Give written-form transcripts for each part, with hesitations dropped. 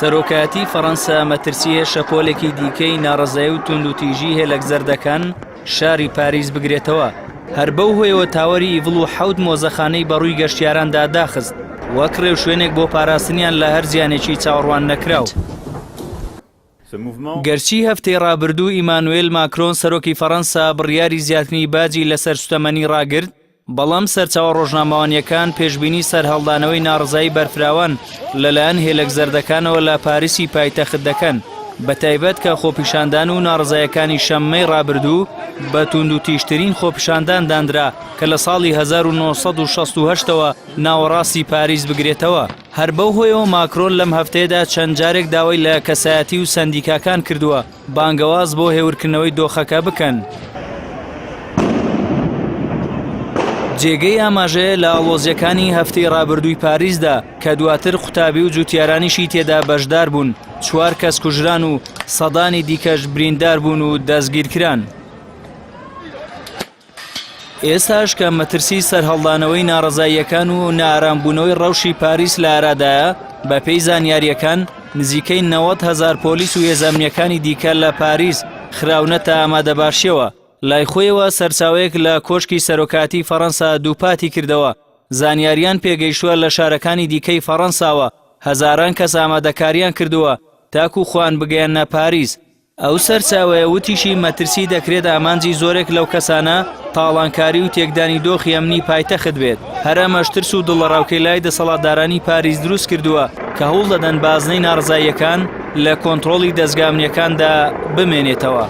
سەرۆکایەتی فەڕەنسا مەترسی هەیە شەپۆلێکی دیکەی ناڕەزایی و توندوتیژی هێلەک زەردەکان شاری پاریس بگرێتەوە، هەر بەو هۆیەوە تاوەری ئیڤڵ و حەوت مۆزەخانەی بەڕووی گەشتیاراندا داخست وەک ڕێوشوێنێک بۆ پاراستنیان لە هەر زیانێکی چاوەڕوان نەکراو. گەرچی هەفتەی ڕابردوو ئیمانوێل ماکرۆن سەرۆکی فەڕەنسا بڕیاری زیادکردنی باجی لەسەر سوتەمەنی ڕاگرت، بەڵام سەرچاوە ڕۆژنامەوانییەکان پێشبینی سەرهەڵدانەوەی ناڕەزایی بەرفراوان لەلایەن هێلەک زەردەکانەوە لە پاریسی پایتەخت دەکەن، بەتایبەت کە خۆپیشاندان و ناڕەزایەکانی شەممەی ڕابردوو بە توندوتیژترین خۆپیشاندان دانرا کە لە ساڵی 1968 ەوە ناوەڕاستی پاریس بگرێتەوە. هەر بەو هۆیەوە ماکرۆن لەم هەفتەیەدا چەند جارێک داوای لە کەسایەتی و سەندیکاکان کردووە بانگەواز بۆ هێورکردنەوەی دۆخەکە بکەن. جێگەی ئاماژەیە لە ئاڵۆزییەکانی هەفتەی ڕابردووی پاریسدا کە دواتر قوتابی و جوتیارانیشی تێدا بەشدار بوون، چوار کەس کوژران و سەدانی دیکەش بریندار بوون و دەستگیرکران. ئێستاش کە مەترسی سەرهەڵدانەوەی ناڕەزاییەکان و نائارامبوونەوەی ڕەوشی پاریس لە ئارادایە، بەپێی زانیارییەکان نزیکەی 90 هەزار پۆلیس و هێزە ئەمنییەکانی دیکە لە پاریس خراونەتە ئامادەباشییەوە. لای خۆیەوە سەرچاوەیەک لە کۆشکی سەرۆکایەتی فەڕەنسا دووپاتی کردەوە، زانیارییان پێگەیشتووە لە شارەکانی دیکەی فەڕەنساوە هەزاران کەس ئامادەکارییان کردووە تاکو خۆیان بگەیەننە پاریس. ئەو سەرچاوەیە وتیشی، مەترسی دەکرێت ئامانجی زۆرێک لەو کەسانە تاڵانکاری و تێکدانی دۆخی ئەمنی پایتەخت بێت، هەر ئەمەش ترس و دڵەڕاوکێی لای دەسەڵاتدارانی پاریس دروست کردووە کە هەوڵ دەدەن بازنەی ناڕەزاییەکان لە کۆنترۆڵی دەزگا ئەمنییەکاندا بمێنێتەوە.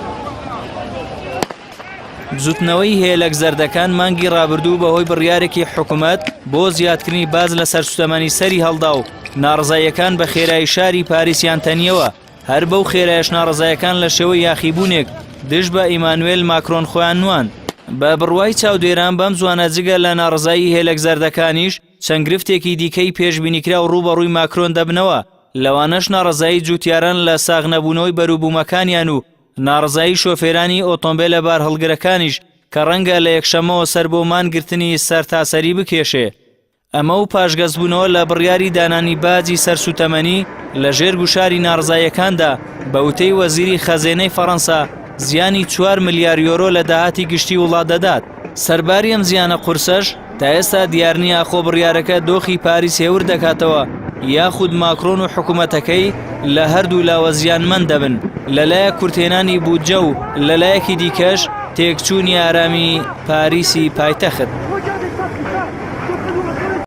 بزوتنەوەی هێلەک زەردەکان مانگی ڕابردوو بەهۆی بڕیارێکی حکومەت بۆ زیادکردنی باج لەسەر سوتەمەنی سەری هەڵدا و ناڕەزاییەکان بە خێرایی شاری پاریسیان تەنیەوە. هەر بەو خێرایەش ناڕەزایەکان لە شێوەی یاخیبوونێک دژ بە ئیمانوێل ماکرۆن خۆیان نواند. بە بڕوای چاودێران بەم زوانە جگە لە ناڕەزایی هێلەک زەردەکانیش چەند گرفتێکی دیکەی پێشبینیکراو ڕووبەڕووی ماکرۆن دەبنەوە، لەوانەش ناڕەزایی جووتیاران لە ساغنەبوونەوەی بەروبوومەکانیان و ناڕەزایی شۆفێرانی ئۆتۆمبێلە بارهەڵگرەکانیش کە ڕەنگە لە یەکشەممەوە سەر بۆ مانگرتنی سەرتاسەری بکێشێ. ئەمە و پاشگەزبوونەوە لە بڕیاری دانانی باجی سەر سووتەمەنی لە ژێر گوشاری ناڕەزاییەکاندا، بە وتەی وەزیری خەزێنەی فەڕەنسا، زیانی چوار ملیار یۆرۆ لە داهاتی گشتی وڵات دەدات. سەرباری ئەم زیانە قورسەش، تا ئێستا دیار نییە ئاخۆ بڕیارەکە دۆخی پاریس هێور دەکاتەوە یاخود ماکرۆن و حکومەتەکەی لە هەردوو لاوە زیانمەند دەبن، لەلایەک کورتهێنانی بودجە و لەلایەکی دیکەش تێکچوونی ئارامی پاریسی پایتەخت.